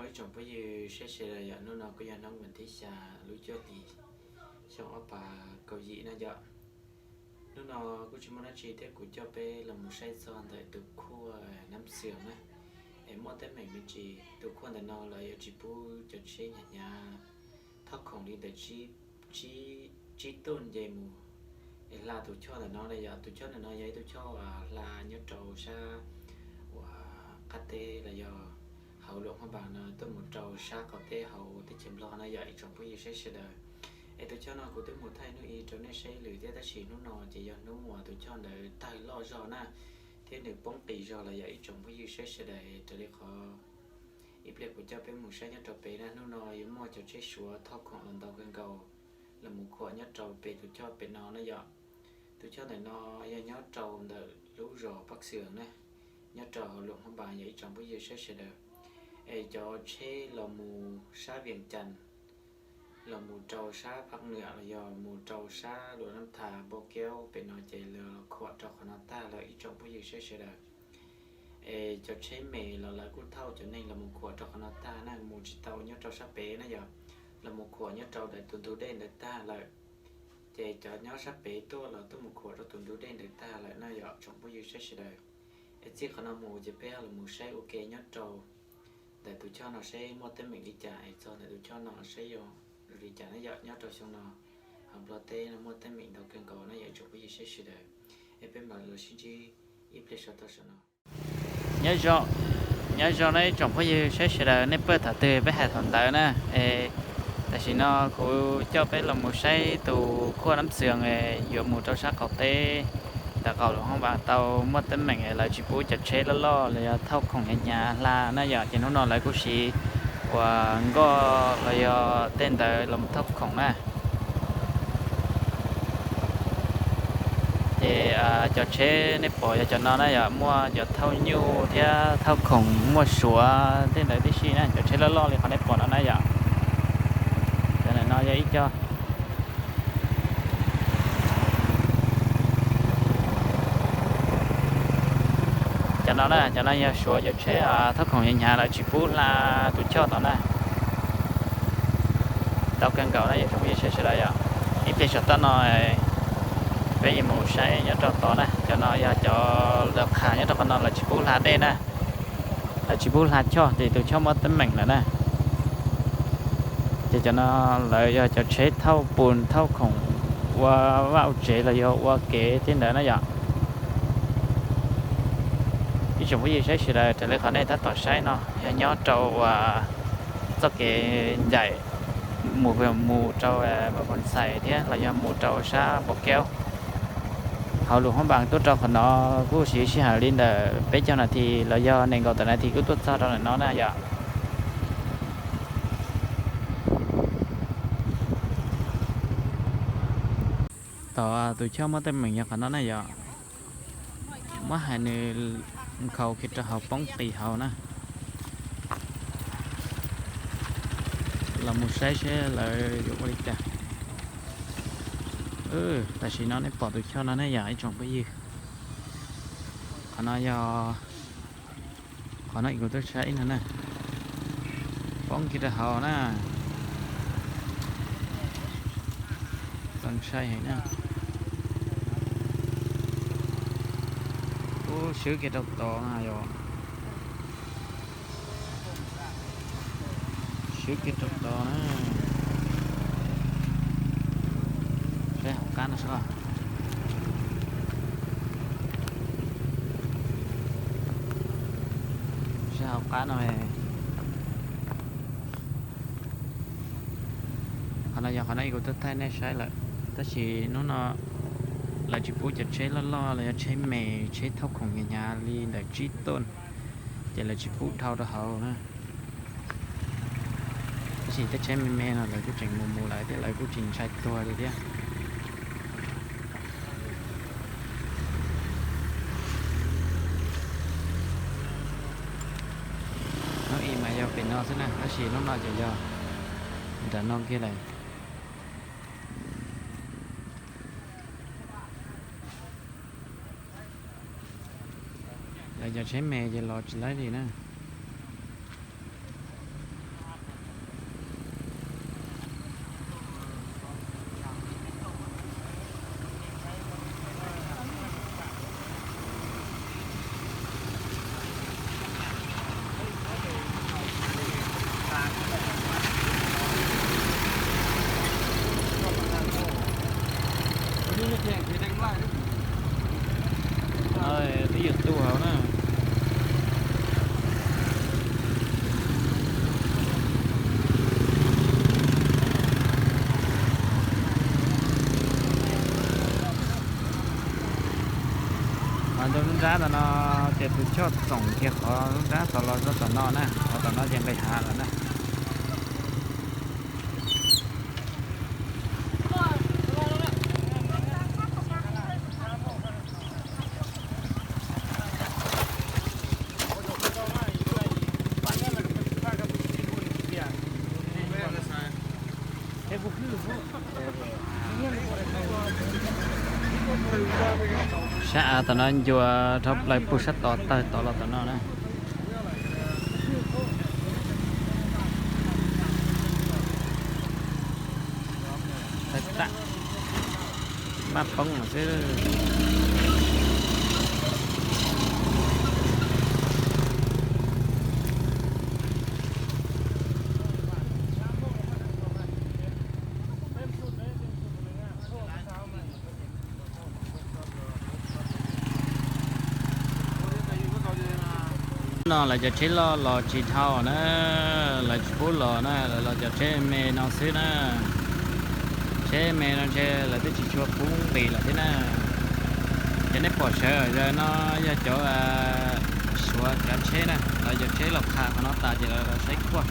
Ib tsoom phooj ywg saib sawv daws yom, hnub no kuj yog hnub vas thib xya lub cuaj hlis xyoo ob phav kaum yim na yom. Hnub no kuj tsis muaj dab tsi thiab kuv coj peb los mus saib txog ntawm tus khuaj Nab Xwm na, es muaj teeb meem me ntsis. Tus khuaj ntawm no lawv yuav tsis pub cov tsheb hnyav hnyav thauj khoom li ntawm tsib tuj nce mus es hla tus choj ntawm no na yom. Tus choj ntawm no yog ib tug choj hla nyob rau sab uas qab teb los yog hauv Luam Phaj Npas no tuaj mus rau sab qaum teb hauv teb chaws Nplog na yom, ib tsoom phooj ywg saib sawv daws. Es tus choj no kuv twb mus thaij hnub ib rau nej saib lawm thiab, tab sis hnub no ces yog hnub uas tus choj ntawd tawg loj zog na, thiab nws poob qis zog los yog ib tsoom phooj ywg saib sawv daws. Raws li qhov ib pliag kuv coj peb mus saib nyob rau pem na, hnub no yuav muaj cov tsheb Suav thauj khoom los ntau kawg nkaus los mus khuam nyob rau pem tus choj pem no na yom. Tus choj ntawm no yog nyob rau ntawm lub zos Pab Xwm na, nyob rau hauv Luam Phaj Npas yom, ib tsoom phooj ywg saib sawv daws. Es cov tsheb los mus sab Vias Cas los mus rau sab Phaj Nwam los yog mus rau sab Luam Nab Thas, Npauj Kaub pem no ces lawv los khuam rau qhov no tag lawm, ib tsoom phooj ywg saib sawv daws. Es cov tsheb me los lawv kuj thauj cov neeg los mus khuam rau qhov no tag na, mus tsis tau nyob rau sab pem na yom, los mus khuam nyob rau ntawm tus ntug dej ntawd tag lawm. Ces cov nyob sab pem tuaj los tuaj mus khuam rau tus ntug dej ntawd tag lawm na yom, tsoom phooj ywg saib sawv daws. Es txij qhov no mus ces peb los mus saib ua ke nyob rau ntawm tus choj no saib muaj teeb meem li cas, es txog ntawm tus choj no saib yog li cas na yom. Nyob rau xyoo no hauv Nplog teb no muaj teeb meem ntau kawg nkaus na yom, tsoom phooj ywg saib sawv daws. Es peb mam los sib ntsib ib pliag saum toj saum no. Nyob zoo, nyob zoo na ib tsoom phooj ywg saib sawv daws, nej pom thaum twg peb hais thaum ntawd na. Es tam sim no kuv coj peb los mus saib tus khuaj Nab Xwm yuav mus rau sab qaum teb, ntawm qaum Luam Phaj Npas tau muaj teeb meem lawv tsis pub cov tsheb loj loj los yog thauj khoom hnyav hnyav hla na yom, ces hnub no lawv kuj siv uas nkoj los yog tej ntawd los thauj khoom na. Ces cov tsheb nej pom yog cov no na yom, muaj cov thauj nyuj thiab thauj khoom, muaj Suav tej ntawd tib si na, cov tsheb loj loj li qhov nej pom no na yom. Cov no yog ib co. Cov no na, cov no yog Suav cov tsheb thauj khoom hnyav hnyav lawv tsis pub hla tus choj tod na. Ntau kawg nkaus na yom, tsoom phooj ywg sawv daws yom. Ib pliag saum toj no peb yuav mus saib nyob rau tod na, cov no yog cov lawv qha nyob rau qhov no lawv tsis pub hla dej na, lawv tsis pub hla choj ces tus choj muaj teeb meem lawm na. Ces cov no lawv yog cov tsheb thauj pus thauj khoom ua vaj ua tsev los yog ua kev tej ntawd na yom. Ib tsoom phooj ywg saib sawv daws, raws li qhov nej tab tom saib no yog nyob rau uas txoj kev ncaim mus, mus rau Npam Xais thiab los yog mus rau sab Npauj Kaub. Hauv Luam Phaj Npas tuaj rau qhov no kuj siv sij hawm li ntawm peb caug nas this los yog nees nkaum tawm nas this kuj tuaj txog rau ntawm no na yom. Tom tus choj muaj teeb meem yog qhov no na yom. Muab hais nws nkhaus kiag rau hauv poob qis hauv na. Los mus saib seb lawv yuav ua li cas. Tam sim no nej pom tus choj no ne yom ib tsoom phooj ywg. Qhov no yog, qhov no kuv tuaj saib no na. Poob kiag rau hauv na. Txaus ntshai heev na. Ub, swb kiag rau tod na yom. Swb kiag rau tod na. Saib hauv qab no seb. Saib hauv qab no. Qhov no yog qhov no kuv twb thaij nej saib lawm, tab sis hnub no lawv tsis pub cov tsheb loj loj los yog tsheb me, tsheb thauj khoom hnyav hnyav li ntawm tsib tuj, ces lawv tsis pub dhau rau hauv na. Tab sis tej tsheb me me no lawv kuj tseem mus mus lawm thiab, lawv kuj tsis ntshai tuag li thiab. Hnub i mas yog pem no xwb na, tab sis hnub no ces yog nram no kiag lawm. Lawv cov tsheb me ces los tsis laib li na. Nrab tom no ces tus choj txoom kiag qhov nrab tom los rau tom no na, qhov tom no ces nqis hav lawm na. Sab av tom no ncua dhau plaws puag sab tod tawg tod los tom no na. Maj poob xwb. No lawv cov tsheb loj los tsis dhau na, lawv tsis pub los na, lawv los cov tsheb me no xwb na. Tsheb me no ntshe lawv twb tsis tshua pub nqis lawm thiab na. Ces nej pom sawv daws no yog cov suav cav tsheb na, lawv cov tsheb los qha qhov no tas ces lawv los saib khuaj.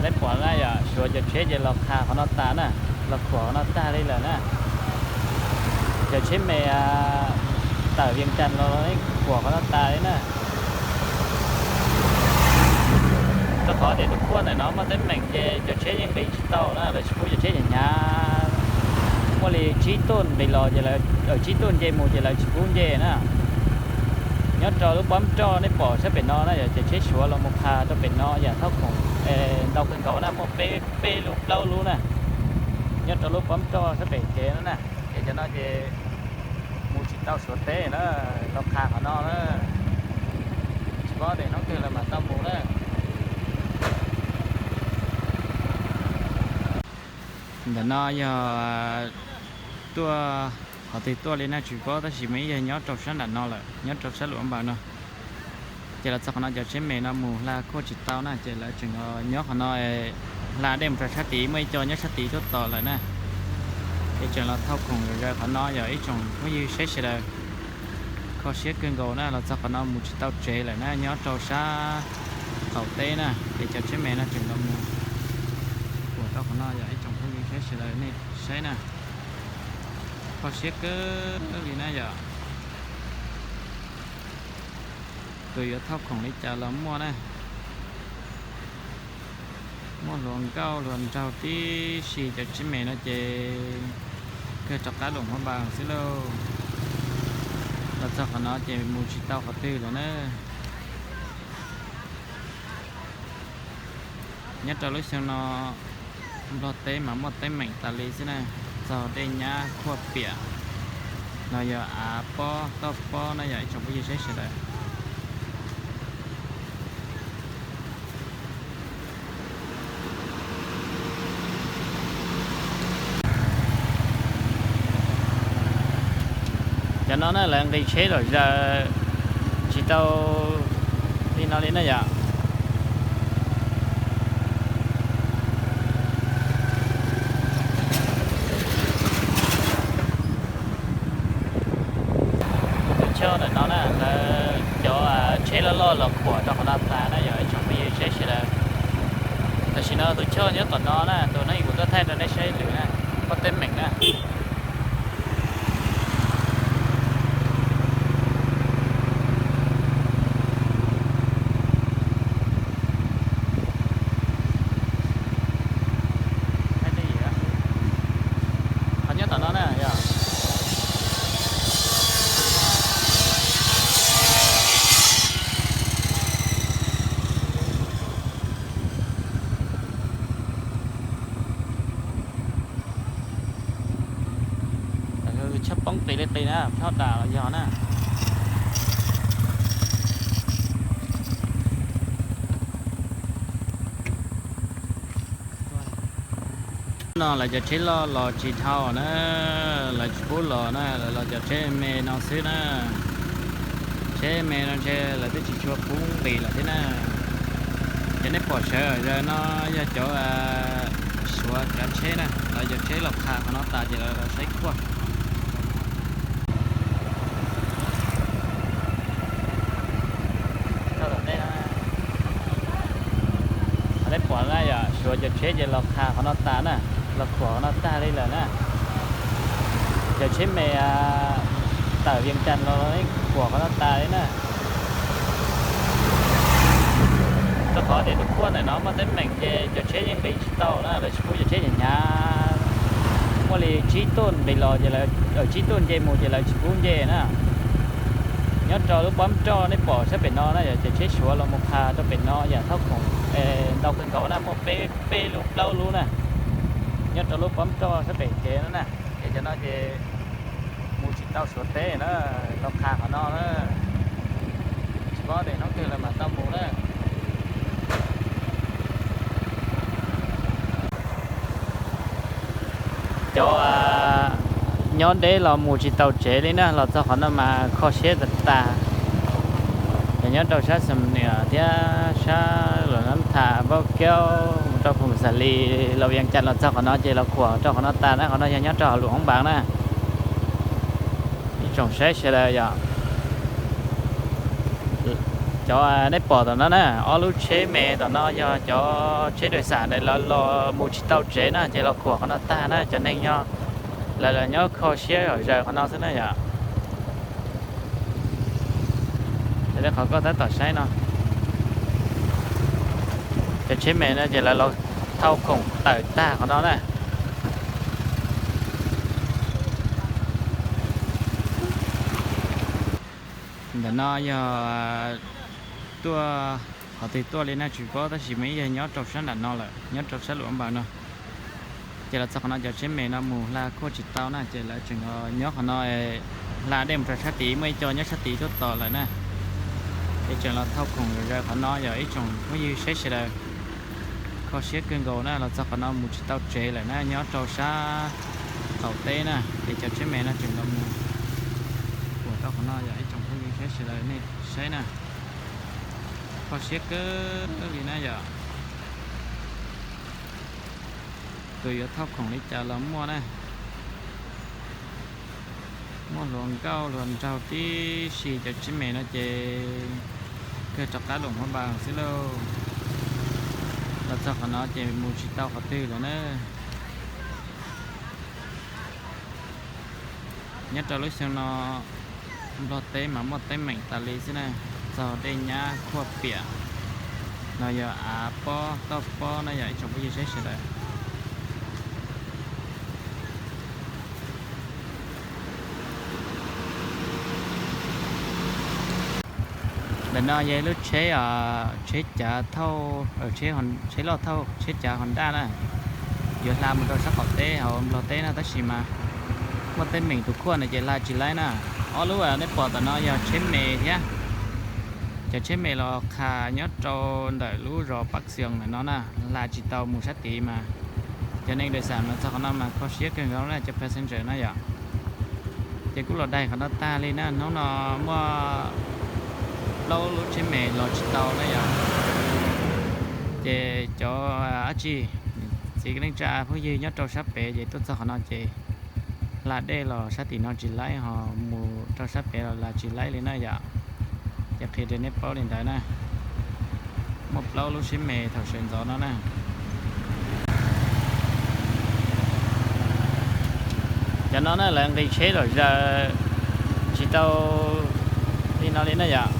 Nej pom na yom, suav cov tsheb ces los qha qhov no tas na, los khuam qhov no tag li lawm na. Cov tsheb me tawm Vias Cas los kuam qhov no tas li na. Rau qhov tias tus khuaj ntawm no muaj teeb meem ces cov tsheb yeej nqis tsis tau na, lawv tsis pub cov tsheb hnyav hnyav. Muaj li tsib tuj nqis los ces, tsib tuj nce mus ces lawv tsis pub nce na. Nyob rau lub pob roj nej pom sab pem no na yom, cov tsheb suav los mus qha rau pem no yam thauj khoom ntau kawg nkaus na, muaj peb, peb lub plaub lub na. Nyob rau lub pob roj sab pem kev no na, ces cov no ces mus tsis tau suav teb na, los qha qhov no na. Tsis paub tias hnub twg lawv mam tau mus na. Ntawm no yog tuaj qhov twg tuaj li na tsis paub, tab sis mas ib yog nyob rau sab nram no lawm, nyob rau sab Luam Npaws no. Ces los txog qhov no cov tsheb me no mus hla khuaj tsis tau na, ces lawv tseem nyob qhov no, hla dej mus rau sab tid, muaj ib co nyob sab tid tuaj tos lawm na. Ces tseem los thauj khoom zom zaws qhov no yog ib tsoom phooj ywg saib sawv daws. Kho siab kawg nkaus na, los txog qhov no mus tsis tau tsev lawm na, nyob rau sab qaum teb na, ces cov tsheb me no tseem los mus ua rau qhov no yog ib tsoom phooj ywg saib sawv daws nej saib na. Kho siab kawg li na yom. Tus yuav thauj khoom li cas los muaj na. Muaj hluas nkauj hluas nraug tib si, cov tsheb me no ces kawg rov qab Luam Phab Npas xwb lauj. Los txog qhov no ces mus tsis tau qhov twg lawm na. Nyob rau lub xyoo no Nplog teb mas muaj teeb meem tas li xwb na, txog dej nyab khuaj piam los yog av pob toj pob na yom ib tsoom phooj ywg saib sawv daws. Cov no na lawv nqis tsheb zom zaws tsis tau li no li na yom. Tus choj ntawm no na, lawv cov tsheb loj loj los khuam rau qhov no tas na yog ib tsoom phooj ywg saib sawv daws. Tam sim no tus choj nyob tom no na, tus no kuv tuaj thaij rau nej saib lwm na, muaj teeb meem na. Qhov nyob tom no na yog tshaj poob qis li qis na, tshaj dam los yog na. No lawv cov tsheb loj los tsis dhau na, lawv tsis pub los na, lawv los cov tsheb me no xwb na. Tsheb me no ntshe lawv twb tsis tshua pub nqis lawm thiab na. Cov nej pom sawv zaws no yog cov Suav tsav tsheb na, lawv cov tsheb los qha qhov no tas ces lawv los saib kuaj. Nej pom na yog Suav cov tsheb ces los qha qhov no tas na, los khuam qhov no tag li lawm na. Cov tsheb me tawm Vias Cas los khuam qhov no tas li na. Rau qhov tias tus kuaj ntawm no muaj teeb meem ces cov tsheb yeej nqis tsis tau na, lawv tsis pub cov tsheb hnyav hnyav. Muaj li tsib tuj nqis los ces lawv, tsib tuj nce mus ces lawv tsis pub nce na. Nyob rau lub pab roj nej pom sab pem no na yog cov tsheb Suav los mus qha rau pem no yam thauj khoom ntau kawg nkaus na, muaj peb, peb lub plaub lub na. Nyob rau lub pab roj sab pem kev no na, ces cov no ces mus tsis tau Suav teb na, los qha qhov no na. Tsis paub tias hnub twg lawv mam tau mus na. Cov nyob deb los mus tsis tau tsev li na, los txog qhov no mas kho siab tas tas. Cov nyob rau sab Xam Nias thiab sab Los Nab Thas, Npauj Kaub, mus rau Phoos Xas Lis, los Vias Cas los txog qhov no ces los khuam rau qhov no tas na, qhov no yog nyob rau hauv Luam Hoob Npas na. Ib tsoom saib sawv daws yog cov nej pom tom no na, ob lub tsheb me tom no yog cov tsheb dais xam ntawd lawv los mus tsis tau tsev na ces los khuam qhov no tag na, cov neeg nyob, lawv los nyob kho siab zom zaws qhov no xwb na yom. Ces qhov koj tab tom saib no, cov tsheb me no ces lawv los thauj khoom tawm tag qhov no na. Ntawm no yog tuaj qhov twg tuaj li na tsis paub, tab sis mas ib yog nyob rau sab nram no lawm, nyob rau sab Luam Npas no. Ces los txog qhov no cov tsheb me no mus hla kuaj tsis tau na, ces lawv tseem nyob qhov no hla dej mus rau sab tid, muaj ib co nyob sab tid tuaj tos lawm na. Ces tseem los thauj khoom zom zaws qhov no yog ib tsoom phooj ywg saib sawv daws. Kho siab kawg nkaus na, los txog qhov no mus tsis tau tsev lawm na, nyob rau sab qaum teb na, ces cov tsheb me no tseem los mus ua rau qhov no yog ib tsoom phooj ywg saib sawv daws nej saib na. Kho siab kawg li na yom. Tus yuav thauj khoom li cas los muaj na. Muaj hluas nkauj hluas nraug tib si, cov tsheb me no ces kawg rov qab Luam Phab Npas xwb lauj. Los txog qhov no ces mus tsis tau qhov twg lawm na. Nyob rau lub xyoo no Nplog teb mas muaj teeb meem tas li xwb na, txog dej nyab khuaj piam, no yog av pob toj pob na yom ib tsoom phooj ywg saib sawv daws. Ntawm no yog lub tsheb, tsheb cav thauj, tsheb loj thauj tsheb cav Honda na, yuav hla mus rau sab qaum teb hauv Nplog teb no tab sis mas muaj teeb meem tus khuaj no ces hla tsis laib na. Ob lub nej pom tom no yog tsheb me thiab, cov tsheb me los qha nyob rau ntawm lub zos Pab Xyoos ntawm no na, hla tsis tau mus sab tid mas cov neeg dais xam los txog qhov no mas kho siab kawg nkaus na cov passenger na yom. Ces kuj los daig qhov no tag li na, hnub no muaj plaub lub tsheb me los tsis tau na yom. Ces cov dab tsi, txiv neej tsa phooj ywg nyob rau sab pem ces tuaj txog qhov no ces hla dej los sab tim no tsis laib ho mus rau sab pem los hla tsis laib li na yom. Ces qhia rau nej paub li ntawd na. Muaj plaub lub tsheb me thaum sawv ntxov no na. Cov no na lawv nqis tsheb zom zaws tsis tau li no li na yom.